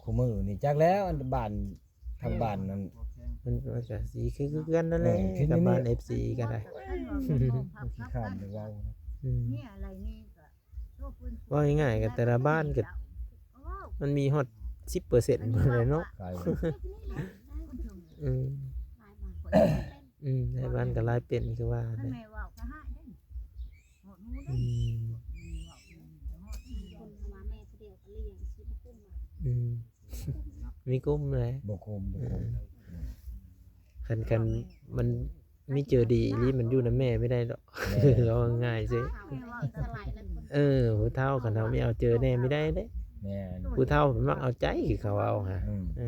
ຄູ່ມື້ນີ້ຈັກແລ້ວ ອັນບ້ານ ທາງບ້ານນັ້ນ ມັນ ມັນກໍຊິຄື ຄືກັນນັ້ນແຫຼະ ເອີ ທີ່ ກັບບ້ານ ນີ້ ເອັຟຊີ ກໍໄດ້ ຄັນວ່າມັນບໍ່ພັບ ຂີ້ຄ້ານໄປເວົ້ານະ ອືມ ເວົ້າງ່າຍໆ ກໍແຕ່ລະບ້ານກໍມັນມີຮອດສິບເປີເຊັນພຸ້ນແຫຼະເນາະ ຂາຍ ອືມ ອືມ ໃນບ້ານກໍຫຼາຍເປັນຄືວ່າແຫຼະ ອືມ ອືມ ມີກຸ້ມແຫຼະ ບໍ່ກຸ້ມ ບໍ່ກຸ້ມ ເອີ ຄັນ ຄັນມັນມີເຈີດີອີ່ຫຼີ ມັນຢູ່ນຳແມ່ບໍ່ໄດ້ດອກ ແມ່ນ ເວົ້າງ່າຍໆ ຊິ ເອີ ຜູ້ເຖົ້າ ຄັນເຮົາມີເອົາເຈີແດ່ບໍ່ໄດ້ເດ້ ແມ່ນ ຜູ້ເຖົ້າມັນມັກເອົາໃຈ ຄືເຂົາເວົ້າຫາ ອືມ ເອີ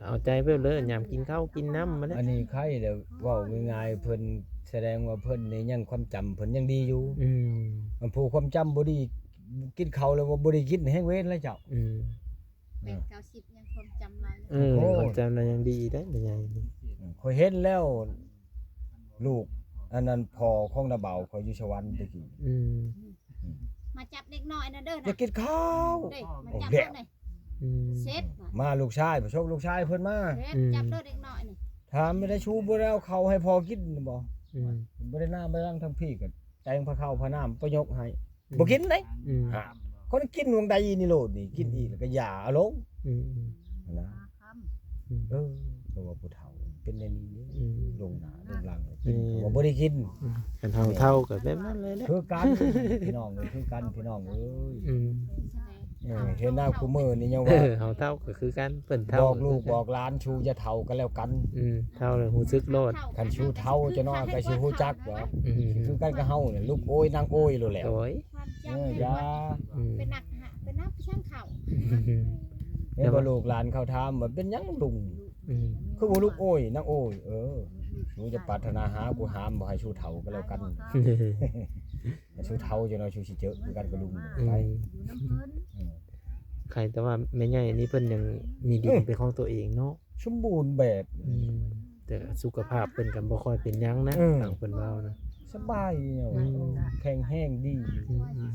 ເອົາໃຈເພິ່ນເລີຍ ຍາມກິນເຂົ້າກິນນ້ຳຫັ້ນແຫຼະ ອັນນີ້ໄຄແລ້ວ ເວົ້າງ່າຍໆ ເພິ່ນ ສະແດງວ່າເພິ່ນນີ້ຍັງຄວາມຈຳເພິ່ນຍັງດີຢູ່ ອືມ ອັນຜູ້ຄວາມຈຳບໍ່ດີ ກິນເຂົ້າແລ້ວບໍ່ໄດ້ກິນ ແຮງເວນແລ້ວເຈົ້າ ອືມ ແປດເກົ້າສິບ ຍັງຄວາມຈຳລາວ ເອີ ຄວາມຈຳລາວຍັງດີເດ້ ແມ່ໃຫຍ່ນີ້ ຂ້ອຍເຫັນແລ້ວ ລູກ ອັນນັ້ນ ພໍ່ຂອງນ້າບ່າວຂ້ອຍຢູ່ສະຫວັນແຕ່ກີ້ ອືມ ມາຈັບເດັກນ້ອຍນະເດີ ຢ່າກິນເຂົ້າ ເດ້ ມາຈັບເລີຍ ອືມ ເຊັດ ມາລູກຊາຍ ໄປສົ່ງລູກຊາຍເພິ່ນມາ ເຊັດ ອືມ ຈັບເລີຍເດັກນ້ອຍນີ້ ຖາມໄປໄດ້ ຊູບໍ່ໄດ້ເອົາເຂົ້າໃຫ້ພໍ່ກິນບໍ ອືມ ບໍ່ໄດ້ນ້ຳໄດ້ລັງທາງພີ້ ກໍແຕ່ງພາເຂົ້າພານ້ຳໄປຍົກໃຫ້ ອືມ ບໍ່ກິນເດ້ ອືມ ອ່າ ຄົນກິນຫວ່າງໃດນີ້ໂລດນີ້ ກິນອີກແລ້ວກໍຢ່າເອົາລົງ ອືມ ຫັ້ນນະ ອືມ ເອີ ເພາະວ່າຜູ້ເຖົ້າເປັນແນວນີ້ເດ້ ອືມ ລົງໜ້າລົງຫຼັງ ອືມ ກິນກໍບໍ່ໄດ້ກິນ ອືມ ຄັນເຮົາເຖົ້າກໍແບບນັ້ນເລີຍແຫຼະ ຄືກັນ ພີ່ນ້ອງເອີຍ ຄືກັນ ພີ່ນ້ອງເອີຍ ອືມ ເອີ ເຫັນນະ ຄູ່ມື້ນີ້ຍັງວ່າ ເອີ ເຮົາເຖົ້າກໍຄືກັນ ເພິ່ນເຖົ້າ ບອກລູກບອກຫຼານ ຊູຢ່າເຖົ້າກັນແລ້ວກັນ ອືມ ເຖົ້າແລ້ວຮູ້ສຶກໂລດ ຄັນຊູເຖົ້າຈັກໜ້ອຍກໍຊິຮູ້ຈັກດອກ ອືມ ຄືກັນກັບເຮົານີ້ ລູກໂອຍນາງໂອຍໂລດແຫຼະ ໂອຍ ເອີ ຢ່າ ອືມ ເປັນນັກຫາ ເປັນນັກຊ່າງເຂົ້າ ເຫັນບໍ່ ແຕ່ວ່າລູກຫຼານເຂົາຖາມວ່າ ເປັນຫຍັງລຸງ ອືມ ຄືບໍ່ລູກໂອຍນາງໂອຍ ເອີ ສູຈະປາດຖະໜາຫາ ກູຫ້າມບໍ່ໃຫ້ສູເຖົ້າກໍແລ້ວກັນ ສູເຖົ້າຈັ່ງໃດສູຊິເຈີຄືກັນກັບລຸງ ອືມ ໄປ ອືມ ໃຄແຕ່ວ່າແມ່ໃຫຍ່ນີ້ເພິ່ນຍັງມີດິນ ເອີ ເປັນຂອງຕົວເອງເນາະ ສົມບູນແບບ ອືມ ແຕ່ສຸຂະພາບເພິ່ນກໍບໍ່ຄ່ອຍເປັນຫຍັງນະ ເອີ ຟັງເພິ່ນເວົ້ານະ ສະບາຍຢູ່ ອືມ ແຂງແຮງດີ ອືມ ອືມ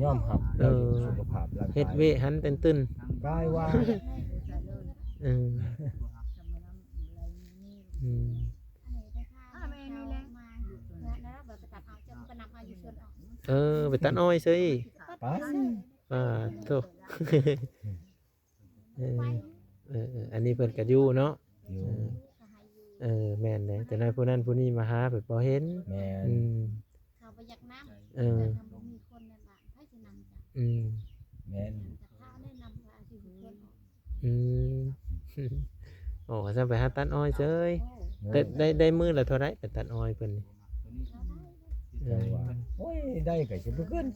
ຍອມຮັບ ເອີ ສຸຂະພາບຮ່າງກາຍ ເຮັດວຽກຫັ້ນເຕັ້ນຕື່ນ ກາຍວ່າ ເອີ ອືມ ເອີ ໄປຕັດອ້ອຍເສີຍ ໄປ ປາດໂທ້ ເອີ ເອີ ເອີ ອັນນີ້ເພິ່ນກໍຢູ່ເນາະ ຢູ່ ເອີ ເອີ ແມ່ນເດ້ ຈັກໜ້ອຍຜູ້ນັ້ນຜູ້ນີ້ມາຫາ ເພິ່ນບໍ່ເຫັນ ແມ່ນ ອືມ ເຂົາບໍ່ຢາກນຳ ເອີ ເພິ່ນນຳບໍ່ມີຄົນໃນບ້ານ ໃຜຊິນຳຈ້ະ ອືມ ແມ່ນ ເພິ່ນກໍພາແນະນຳວ່າຊິເພິ່ນ ອືມ ໂອ້ ຊັ້ນໄປຫາຕັດອ້ອຍເສີຍ ໂອ້ ໄດ້ ໄດ້ ໄດ້ມື້ລະເທົ່າໃດໄປຕັດອ້ອຍເພິ່ນນີ້ ເອີ ໂອ້ຍ ໄດ້ກໍຊິບໍ່ເກີນ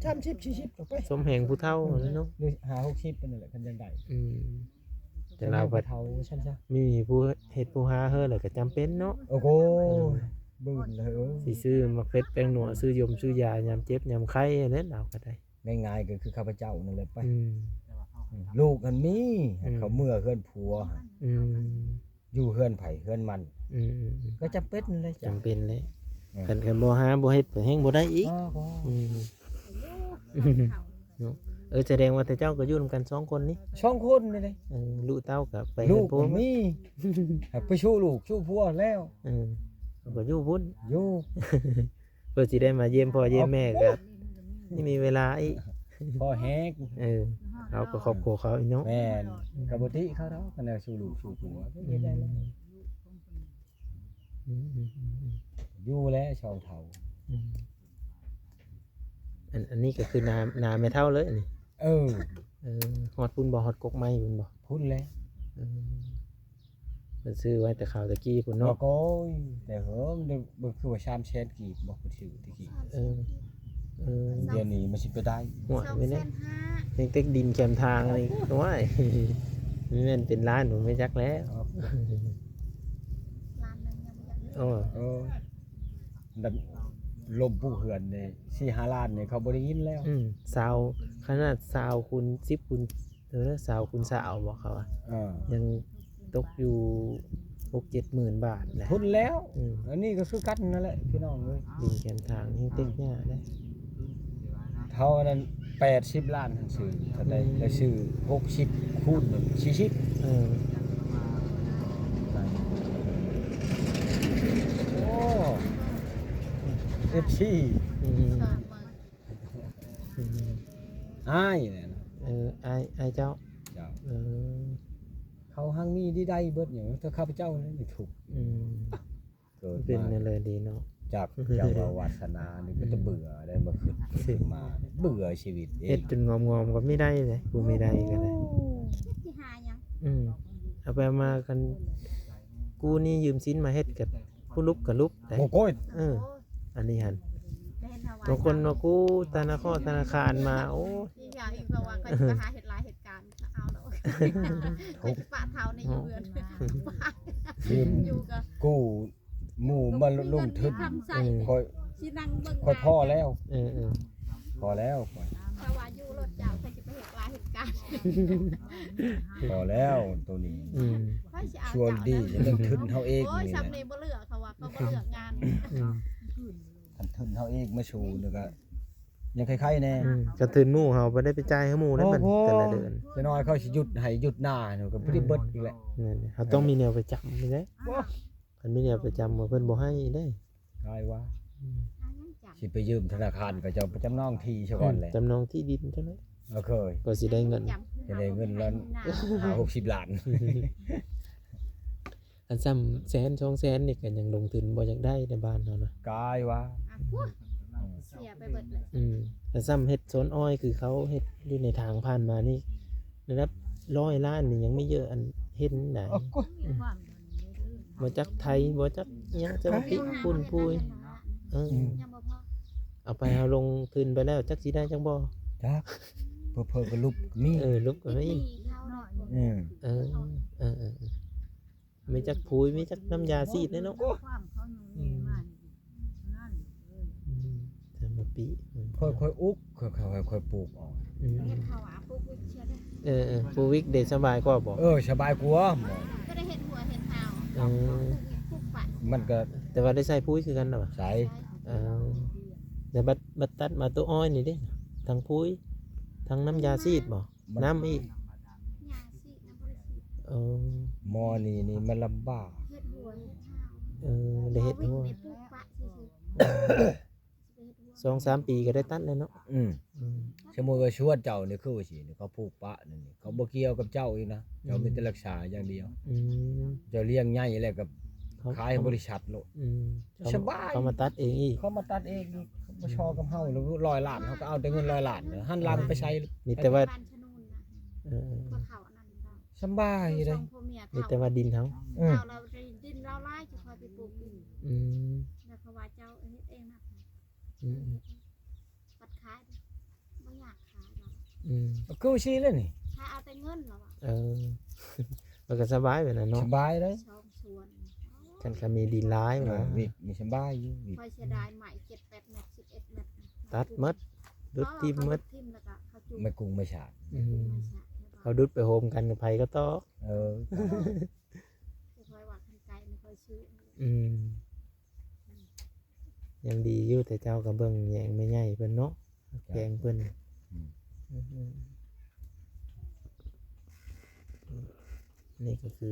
ສາມສິບ ສີ່ສິບ ກໍໄປ ສົມແຮງຜູ້ເຖົ້ານັ້ນເນາະ ຫຼື ຫ້າຫົກສິບ ປານນັ້ນແຫຼະ ຄັນຢາກໄດ້ ອືມ ແຕ່ລາວພັດ ເຖົ້າຊັ້ນຊະ ມີຜູ້ເຮັດຜູ້ຫາເຮີແລ້ວກໍຈຳເປັນເນາະ ໂອ້ໂຫ ເອີ ບຶ້ນເລີຍ ຊິຊື້ໝາກເຜັດແປ້ງນົວ ຊື້ຢົມຊື້ຢາຍາມເຈັບຍາມໄຂ້ແຫຼະ ລາວກໍໄດ້ ງ່າຍໆ ກໍຄືຂ້າພະເຈົ້ານັ້ນແຫຼະໄປ ອືມ ອືມ ລູກຫັ້ນມີ ອືມ ເຂົາເມືອເຮືອນຜົວ ອືມ ຢູ່ເຮືອນໃຜເຮືອນມັນ ອືມ ອືມ ອືມ ກໍຈຳເປັນແຫຼະ ຈຳເປັນແຫຼະ ເອີ ຄັນ ຄັນບໍ່ຫາບໍ່ເຮັດກໍແຮ່ງບໍ່ໄດ້ອີກ ອໍ ອືມ ເນາະ ເອີ ສະແດງວ່າແຕ່ເຈົ້າກໍຢູ່ນຳກັນສອງຄົນນີ້ ສອງຄົນນີ້ເດ້ ເອີ ລູກເຕົ້າກໍໄປເຮືອນຜົວ ລູກກໍມີ ໃຫ້ໄປຊູລູກຊູຜົວແລ້ວ ເອີ ກໍຢູ່ພຸ້ນ ຢູ່ ເພື່ອຊິໄດ້ມາຢ້ຽມພໍ່ຢ້ຽມແມ່ກໍ ນີ້ມີເວລາອີກ ພໍແຮງ ເອີ ເຮົາກໍຄອບຄົວເຂົາອີກເນາະ ແມ່ນ ອືມ ກໍບໍ່ຕິເຂົາດອກ ຄັນວ່າສູ່ລູກສູ່ຜົວ ອືມ ເຮັດໄດ້ແລ້ວ ອືມ ອືມ ອືມ ຢູ່ແລ້ວສອງເຖົ້າ ອືມ ອັນ ອັນນີ້ກໍຄືນາ ນາແມ່ເຖົ້າເລີຍອັນນີ້ ເອີ ເອີ ຮອດພຸ້ນບໍ່ ຮອດກົກໄມ້ພຸ້ນບໍ່ ພຸ້ນແຫຼະ ເອີ ເພິ່ນຊື້ໄວ້ແຕ່ຄາວແຕ່ກີ້ພຸ້ນເນາະ ໂອ້ຍ ແຕ່ເຫິງ ເບິ່ງຄືວ່າສາມແສນກີບບໍ່ ເພິ່ນຊື້ແຕ່ກີ້ ເອີ ເອີ ດຽວນີ້ມັນຊິໄປໄດ້ ໂອ້ຍ ສອງແສນຫ້າ ຍັງເຕັກດິນແຄມທາງນີ້ ໂອ້ຍ ມັນແມ່ນເປັນລ້ານບໍ່ແມ່ນຈັກແລ້ວ ລ້ານໜຶ່ງຍັງບໍ່ຢາກ ໂອ້ ເອີ ແບບລົມປູເຮືອນນີ້ ສີ່ຫ້າລ້ານນີ້ ເຂົາບໍ່ໄດ້ຍິນແລ້ວ ອືມ ຊາວ ຂະໜາດຊາວຄູນສິບຄູນ ເອີ ຊາວຄູນຊາວບໍ ເຂົາວ່າ ເອີ ຍັງຕົກຢູ່ຫົກເຈັດໝື່ນບາດນະ ພຸ້ນແລ້ວ ອືມ ອັນນີ້ກໍຄືກັນນັ້ນແຫຼະພີ່ນ້ອງເອີຍ ດິນແຄມທາງແຮ່ງເຕັກຍາກເດ້ ເທົ່າອັນນັ້ນ ແປດສິບລ້ານຫັ້ນຊື້ ເທົ່າໃດ ໄດ້ຊື້ຫົກສິບຄູນສີ່ສິບ ເອີ ໂອ້ ເອັຟຊີ ອືມ ອືມ ອ້າຍແຫຼະນະ ເອີ ອ້າຍ ອ້າຍເຈົ້າ ເຈົ້າ ເອີ ເຂົາຮັ່ງມີໄດ້ເບິດຫຍັງ ແຕ່ຂ້າພະເຈົ້ານີ້ທຸກ ອືມ ເກີດມາ ເປັນແນວໃດດີເນາະ ຈັກ ເຈົ້າວ່າວາສະໜານີ້ ເປັນຕາເບື່ອໄດ໋ ມາຄຶດມາເບື່ອຊີວິດເອງ ເຮັດຈົນງອມໆກໍມີໄດ້ເດ້ ຜູ້ມີໄດ້ກໍໄດ້ ຊິຫາຫຍັງ ອືມ ເອົາໄປເອົາມາ ຄັນກູ້ໜີ້ຢືມສິນມາເຮັດ ກໍຜູ້ຫຼຸບກໍຫຼຸບໄດ໋ ໂອ້ຍ ເອີ ອັນນີ້ຫັ້ນ ບາງຄົນວ່າກູ້ທະນາຄອນ ທະນາຄານມາ ໂອ້ຍ ອີກຢ່າງອີກ ເພາະວ່າຂ້ອຍຊິໄປຫາເຮັດຫຼາຍເຮັດການ ເອົາແລ້ວ ຂ້ອຍຊິປະເຖົ້ານີ້ຢູ່ເຮືອນ ຢືມ ຢູ່ກໍ ກູ້ໝູ່ມາລົງທຶນ ເອີ ຂ້ອຍ ຊິນັ່ງເບິ່ງ ຂ້ອຍພໍແລ້ວ ເອີໆ ພໍແລ້ວຂ້ອຍ ແຕ່ວ່າຢູ່ລົດເຈົ້າ ຂ້ອຍຊິໄປເຮັດຫຼາຍເຮັດການ ພໍແລ້ວໂຕນີ້ ອືມ ຂ້ອຍຊິເອົາ ຊວນດີ ເຈົ້ານະ ຈະລົງທຶນເຮົາເອງ ໂອ້ຍ ນີ້ແຫຼະ ຊ່ຳນີ້ບໍ່ເຫຼືອ ເຂົາວ່າເຂົາບໍ່ເລືອກງານ ອືມ ຄັນທຶນເຮົາເອງມາສູ່ນີ້ກໍຍັງໄຄໆແດ່ ອືມ ຄັນທຶນໝູ່ເຮົາບໍ່ໄດ້ໄປຈ່າຍໃຫ້ໝູ່ໄດ້ບັດ ໂອ້ໂຫ ແຕ່ລະເດືອນ ຈະນ້ອຍເຂົາຊິຢຸດໄຮ່ຢຸດນາ ກໍບໍ່ໄດ້ເບິດອີກແຫຼະ ແມ່ນ ເຮົາຕ້ອງມີແນວປະຈຳນີ້ເດ້ ຄັນມີແນວປະຈຳ ເພິ່ນບໍ່ໃຫ້ເດ້ ກາຍວ່າ ອືມ ຊິໄປຢືມທະນາຄານ ກໍຈະໄປຈຳນອງທີ່ຊະກ່ອນແຫຼະ ອືມ ຈຳນອງທີ່ດິນເຈົ້າແຫຼະ ໂອເຄ ກໍຊິໄດ້ເງິນ ຈະໄດ້ເງິນລະຫ້າຫົກສິບລ້ານ ອັນຊ່ຳແສນສອງແສນນີ້ກໍຍັງລົງທຶນບໍ່ຢາກໄດ້ໃນບ້ານເຮົານະ ກາຍວ່າ ອ່ະ ເສຍໄປເບິດເລີຍ ອືມ ແຕ່ຊ່ຳເຮັດສວນອ້ອຍຄືເຂົາເຮັດຢູ່ໃນທາງຜ່ານມານີ້ ລະດັບຮ້ອຍລ້ານນີ້ຍັງມີເຢີະ ອັນເຫັນໄດ໋ ໂອ້ຍ ອືມ ບໍ່ຈັກໄຖ ບໍ່ຈັກອີ່ຫຍັງ ຈະມາປິປຸ້ນປຸຍ ເອີ ອືມ ຍັງບໍ່ພໍ ເອົາໄປເຮົາລົງທຶນໄປແລ້ວ ຈັກຊິໄດ້ຈັກບໍ່ ຈັກ ເຜີໆກໍຫຼຸບມີ ເອີ ຫຼຸບກໍມີ ເອີ ເອີ ເອີ ເອີ ມີຈັກປຸຍ ມີຈັກນ້ຳຢາສີດແດ່ເນາະ ອືມ ອືມ ແຕ່ມາປີ ຂ້ອຍ ຂ້ອຍອຸກ ຂ້ອຍ ຂ້ອຍ ຂ້ອຍປູກເອົາ ອືມ ເຮັດເຂົ້າອາ ປູກວິກເສຍເດີ ເອີໆ ປູກວິກເດ ສະບາຍກວ່າບໍ່ ເອີ ສະບາຍກວ່າ ກໍໄດ້ເຮັດຫົວເຮັດຫາວ ອືມ ປູກວິກປູກປະ ມັນກໍ ແຕ່ວ່າໄດ້ໃສ່ປຸຍຄືກັນນະ ໃສ່ ເອີ ແຕ່ບັດ ບັດຕັດມາໂຕອ້ອຍນີ້ເດ້ ທັງປຸຍ ທັງນ້ຳຢາສີດບໍ່ ມັນ ນ້ຳອີກ ຢາສີດນະບໍ່ໄດ້ສີດ ເອີ ໝໍນີ້ນີ້ມັນລຳບາກ ເຮັດຫົວເຮັດຫາວ ເອີ ໄດ້ເຮັດຫົວ ສອງສາມປີກໍໄດ້ຕັດແລ້ວເນາະ ອືມ ອືມ ສົມມຸດວ່າສວນເຈົ້ານີ້ຄືວ່າຊີ້ນີ້ ເຂົາປູກປະນີ້ ເຂົາບໍ່ກ່ຽວກັບເຈົ້າອີກນະ ເຈົ້າ ອືມ ມີແຕ່ຮັກສາຢ່າງດຽວ ອືມ ເຈົ້າລ້ຽງໃຫຍ່ແລ້ວກໍຂາຍໃຫ້ບໍລິສັດໂລດ ອືມ ສະບາຍ ເຂົາມາຕັດເອງອີກ ເຂົາມາຕັດເອງອີກ ເຂົາບໍ່ຊໍກັບເຮົາ ແລ້ວຮ້ອຍລ້ານ ເຮົາກໍເອົາແຕ່ເງິນຮ້ອຍລ້ານ ຫັນຫຼັງໄປໃສ ມີແຕ່ວ່າ ເອີ ສະບາຍເດ້ ມີແຕ່ວ່າດິນເຮົາ ອືມ ເຈົ້າລາວໄດ້ດິນລາວຫຼາຍ ຈະຄ່ອຍໄປປູກອີກ ອືມ ແລ້ວເຂົາວ່າເຈົ້າເຮັດເອງນະ ອືມ ບັດຂາຍບໍ່ຢາກຂາຍລະ ອືມ ຄືຊີ້ແລ້ວນີ້ ຂາຍເອົາແຕ່ເງິນລະວ່າ ເອີ ມັນກໍສະບາຍແບບນັ້ນເນາະ ສະບາຍເດ້ ສອງສວນ ຄັນ ຄັນມີດິນຫຼາຍ ເອີ ວ່າ ວິກນີ້ສະບາຍຢູ່ ວິກ ຂ້ອຍເສຍດາຍໄມ້ເຈັດແປດແມັດ ສິບເອັດແມັດ ຕັດໝົດ ດຸດຖິ້ມໝົດ ຖິ້ມແລ້ວກໍເຂົາຈູດ ໄມ້ກຸ້ງໄມ້ສາກ ອືມ ເຂົາດຸດໄປໂຮມກັນກັບໃຜກໍຕອກ ເອີ ຂ້ອຍວ່າຄັນໄກມັນຄ່ອຍຊື້ ອືມ ຍັງດີຢູ່ ແຕ່ເຈົ້າກໍເບິ່ງແຍງແມ່ໃຫຍ່ເພິ່ນເນາະ ແກງເພິ່ນ ອືມ ອືມ ນີ້ກໍຄື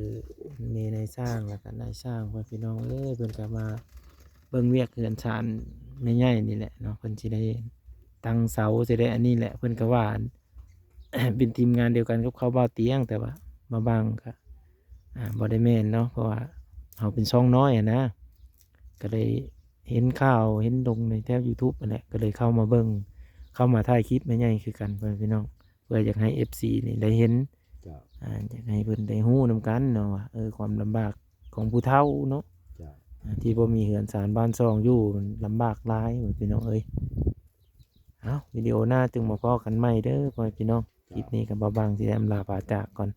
ແມ່ນາຍຊ່າງ ແລ້ວກໍນາຍຊ່າງ ພໍ່ແມ່ພີ່ນ້ອງເອີຍ ເພິ່ນກໍມາເບິ່ງວຽກເຮືອນຊານແມ່ໃຫຍ່ນີ້ແຫຼະເນາະ ເພິ່ນຊິໄດ້ຕັ້ງເສົາ ຊິໄດ້ອັນນີ້ແຫຼະ ເພິ່ນກໍວ່າ ເປັນທີມງານດຽວກັນກັບເຂົາ ບ່າວຕຽງ ແຕ່ວ່າມາບັງກະ ອ່າ ບໍ່ໄດ້ແມ່ນເນາະ ເພາະວ່າເຮົາເປັນຊ່ອງນ້ອຍຫັ້ນນະ ກະເລີຍເຫັນຂ່າວເຫັນລົງໃນແຖວຢູທູບຫັ້ນແຫຼະ ກະເລີຍເຂົ້າມາເບິ່ງ ເຂົ້າມາຖ່າຍຄລິບແມ່ໃຫຍ່ຄືກັນ ພໍ່ແມ່ພີ່ນ້ອງ ເພື່ອຢາກໃຫ້ເອັຟຊີນີ້ໄດ້ເຫັນ ເຈົ້າ ອ່າ ຢາກໃຫ້ເພິ່ນໄດ້ຮູ້ນຳກັນເນາະວ່າ ເອີ ຄວາມລຳບາກຂອງຜູ້ເຖົ້າເນາະ ເຈົ້າ ອ່າ ທີ່ບໍ່ມີເຮືອນຊານບ້ານຊ່ອງຢູ່ ມັນລຳບາກຫຼາຍ ພໍ່ແມ່ພີ່ນ້ອງເອີຍ. ເອົ້າ ວິດີໂອໜ້າຈຶ່ງມາພໍ້ກັນໃໝ່ເດີ ພໍ່ແມ່ພີ່ນ້ອງ. ຄລິບນີ້ກໍບ່າວບັງຊິໄດ້ອຳລາພາຈາກກ່ອນ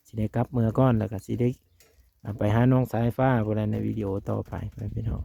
ຊິໄດ້ກັບເມືອກ່ອນ ແລ້ວກໍຊິໄດ້ ອ່າ ໄປຫານ້ອງສາຍຟ້າພຸ້ນແຫຼະ ໃນວິດີໂອຕໍ່ໄປ ພໍ່ແມ່ພີ່ນ້ອງ.